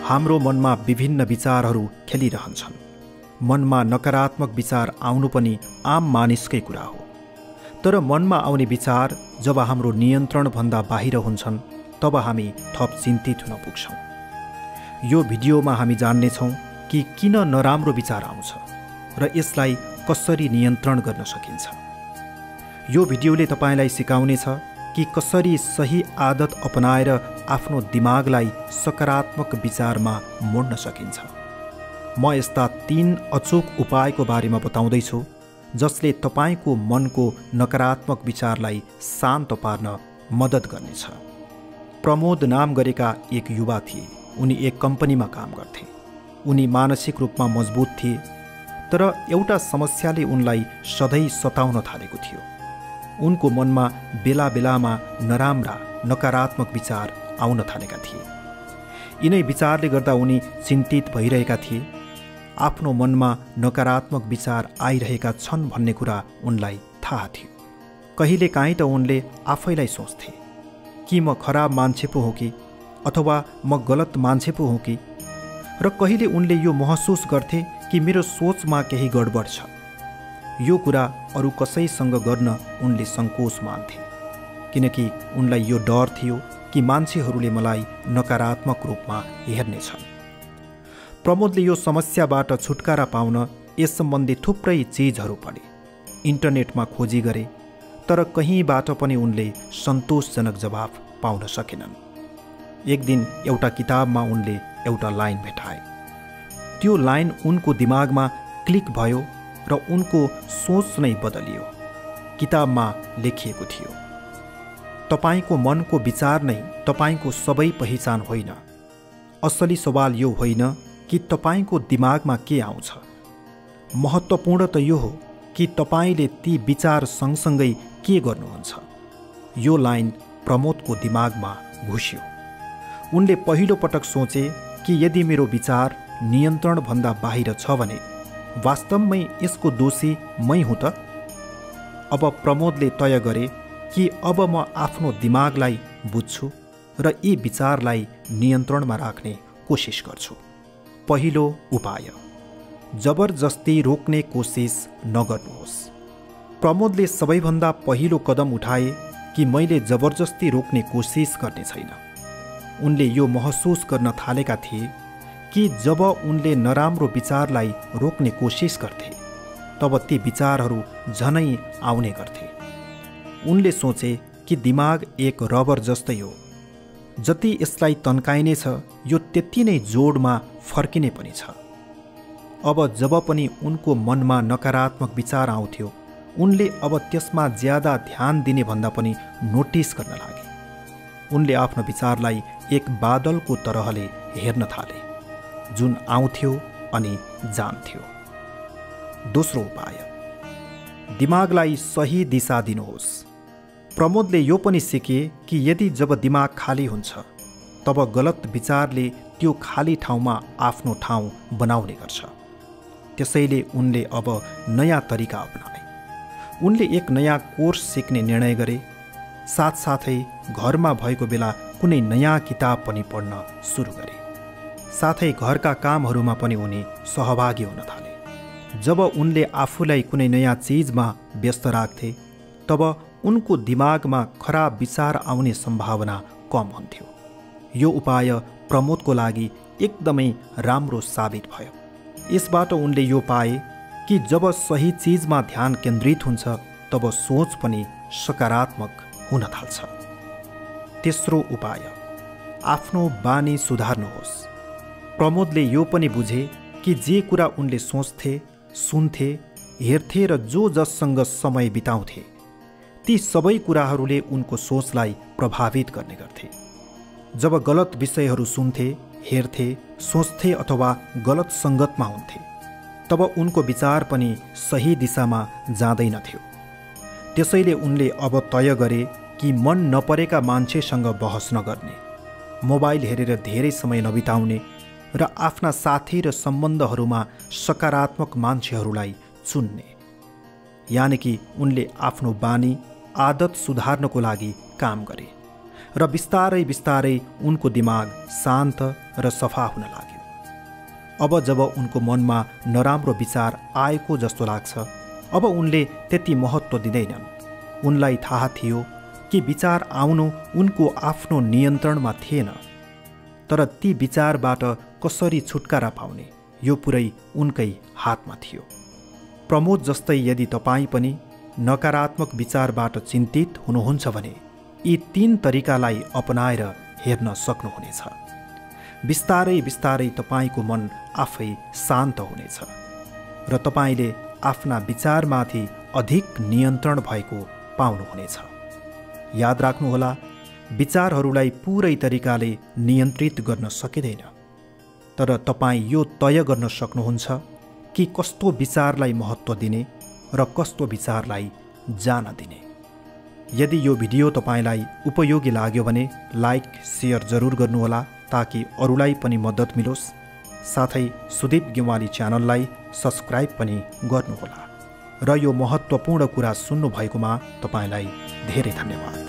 हाम्रो मनमा विभिन्न विचारहरू खेलिरहन्छन्। मनमा नकारात्मक विचार आउनु पनि आम मानिसकै कुरा हो। तर मनमा आउने विचार जब हाम्रो नियन्त्रणभन्दा बाहिर हुन्छन् तब हामी थप चिन्तित हुन पुग्छौँ। यो भिडियोमा हामी जान्नेछौँ कि किन नराम्रो विचार आउँछ र यसलाई कसरी नियन्त्रण गर्न सकिन्छ। यो भिडियोले तपाईलाई सिकाउनेछ कि कसरी सही आदत अपनाएर आफ्नो दिमागलाई सकारात्मक विचारमा मोड्न सकिन्छ। म यस्ता 3 अचूक उपायको बारेमा बताउँदैछु जसले तपाईको मनको नकारात्मक विचारलाई शान्त पार्न मद्दत गर्नेछ। प्रमोद नाम गरेका एक युवा थिए। उनी एक कम्पनीमा काम गर्थे। उनी मानसिक रूपमा मजबुत थिए, तर एउटा समस्याले उनलाई सधैँ सताउन थालेको थियो। उनको मनमा बेला बेलामा नराम्रा नकारात्मक विचार आउन थालेका थिए। यिनै विचारले गर्दा उनी चिन्तित भइरहेका थिए। आफ्नो मनमा नकारात्मक विचार आइरहेका छन् भन्ने कुरा उनलाई थाहा थियो। कहिलेकाहीँ त उनले आफैलाई सोच्थे कि म खराब मान्छे पो हो कि, अथवा म गलत मान्छे पो हो कि, र कहिले उनले यो महसुस गर्थे कि मेरो सोचमा केही गडबड छ। यो कुरा अरू कसैसँग गर्न उनले सङ्कोच मान्थे, किनकि उनलाई यो डर थियो कि मान्छेहरूले मलाई नकारात्मक रूपमा हेर्नेछन्। प्रमोदले यो समस्याबाट छुटकारा पाउन यस सम्बन्धी थुप्रै चिजहरू पढे, इन्टरनेटमा खोजी गरे, तर कहीँबाट पनि उनले सन्तोषजनक जवाफ पाउन सकेनन्। एक दिन एउटा किताबमा उनले एउटा लाइन भेटाए। त्यो लाइन उनको दिमागमा क्लिक भयो र उनको सोच नै बदलियो। किताबमा लेखिएको थियो, तपाईको मनको विचार नै तपाईको सबै पहिचान होइन। असली सवाल यो होइन कि तपाईको दिमागमा के आउँछ, महत्त्वपूर्ण त यो हो कि तपाईले ती विचार सँगसँगै के गर्नुहुन्छ। यो लाइन प्रमोदको दिमागमा घुस्यो। उनले पहिलो पटक सोचे कि यदि मेरो विचार नियन्त्रणभन्दा बाहिर छ भने वास्तवमै यसको दोषी मै हुँ त। अब प्रमोदले तय गरे कि अब म आफ्नो दिमागलाई बुझ्छु र यी विचारलाई नियन्त्रणमा राख्ने कोसिस गर्छु। पहिलो उपाय, जबरजस्ती रोक्ने कोसिस नगर्नुहोस्। प्रमोदले सबैभन्दा पहिलो कदम उठाए कि मैले जबरजस्ती रोक्ने कोसिस गर्ने छैन। उनले यो महसुस गर्न थालेका थिए कि जब उनले नराम्रो विचारलाई रोक्ने कोसिस गर्थे तब ती विचारहरू झनै आउने गर्थे। उनले सोचे कि दिमाग एक रबर जस्तै हो, जति यसलाई तन्काइनेछ यो त्यति नै जोडमा फर्किने पनि छ। अब जब पनि उनको मनमा नकारात्मक विचार आउँथ्यो उनले अब त्यसमा ज्यादा ध्यान दिने भन्दा पनि नोटिस गर्न लागे। उनले आफ्नो विचारलाई एक बादलको तरहले हेर्न थाले, जुन आउँथ्यो अनि जान्थ्यो। दोस्रो उपाय, दिमागलाई सही दिशा दिनुहोस्। प्रमोदले यो पनि सिके कि यदि जब दिमाग खाली हुन्छ तब गलत विचारले त्यो खाली ठाउँमा आफ्नो ठाउँ बनाउने गर्छ। त्यसैले उनले अब नयाँ तरिका अपनाए। उनले एक नयाँ कोर्स सिक्ने निर्णय गरे। साथसाथै घरमा भएको बेला कुनै नयाँ किताब पनि पढ्न सुरु गरे। साथै घरका कामहरूमा पनि उनी सहभागी हुन थाले। जब उनले आफूलाई कुनै नयाँ चिजमा व्यस्त राख्थे तब उनको दिमागमा खराब विचार आउने सम्भावना कम हुन्थ्यो। यो उपाय प्रमोदको लागि एकदमै राम्रो साबित भयो। यसबाट उनले यो पाए कि जब सही चिजमा ध्यान केन्द्रित हुन्छ तब सोच पनि सकारात्मक हुन थाल्छ। तेस्रो उपाय, आफ्नो बानी सुधार्नुहोस्। प्रमोदले यो पनि बुझे कि जे कुरा उनले सोच्थे, सुन्थे, हेर्थे र जो जससँग समय बिताउँथे ती सबै कुराहरूले उनको सोचलाई प्रभावित गर्ने गर्थे। जब गलत विषयहरू सुन्थे, हेर्थे, सोच्थे अथवा गलत सङ्गतमा हुन्थे तब उनको विचार पनि सही दिशामा जाँदैनथ्यो। त्यसैले उनले अब तय गरे कि मन नपरेका मान्छेसँग बहस नगर्ने, मोबाइल हेरेर धेरै समय नबिताउने र आफ्ना साथी र सम्बन्धहरूमा सकारात्मक मान्छेहरूलाई चुन्ने। यानि कि उनले आफ्नो बानी आदत सुधार्नको लागि काम गरे र बिस्तारै बिस्तारै उनको दिमाग शान्त र सफा हुन लाग्यो। अब जब उनको मनमा नराम्रो विचार आएको जस्तो लाग्छ, अब उनले त्यति महत्त्व दिँदैनन्। उनलाई थाहा थियो कि विचार आउनु उनको आफ्नो नियन्त्रणमा थिएन, तर ती विचारबाट कसरी छुटकारा पाउने यो पुरै उनकै हातमा थियो। प्रमोद जस्तै यदि तपाईँ पनि नकारात्मक विचारबाट चिन्तित हुनुहुन्छ भने यी 3 तरिकालाई अपनाएर हेर्न सक्नुहुनेछ। बिस्तारै बिस्तारै तपाईँको मन आफै शान्त हुनेछ र तपाईँले आफ्ना विचारमाथि अधिक नियन्त्रण भएको पाउनुहुनेछ। याद राख्नुहोला, विचारहरूलाई पुरै तरिकाले नियन्त्रित गर्न सकिँदैन, तर तपाईँ यो तय गर्न सक्नुहुन्छ कि कस्तो विचारलाई महत्त्व दिने र कस्तो विचारलाई जान दिने। यदि यो भिडियो तपाईँलाई उपयोगी लाग्यो भने लाइक सेयर जरुर गर्नुहोला ताकि अरूलाई पनि मद्दत मिलोस्। साथै सुदीप गेवाली च्यानललाई सब्स्क्राइब पनि गर्नुहोला र यो महत्त्वपूर्ण कुरा सुन्नुभएकोमा तपाईँलाई धेरै धन्यवाद।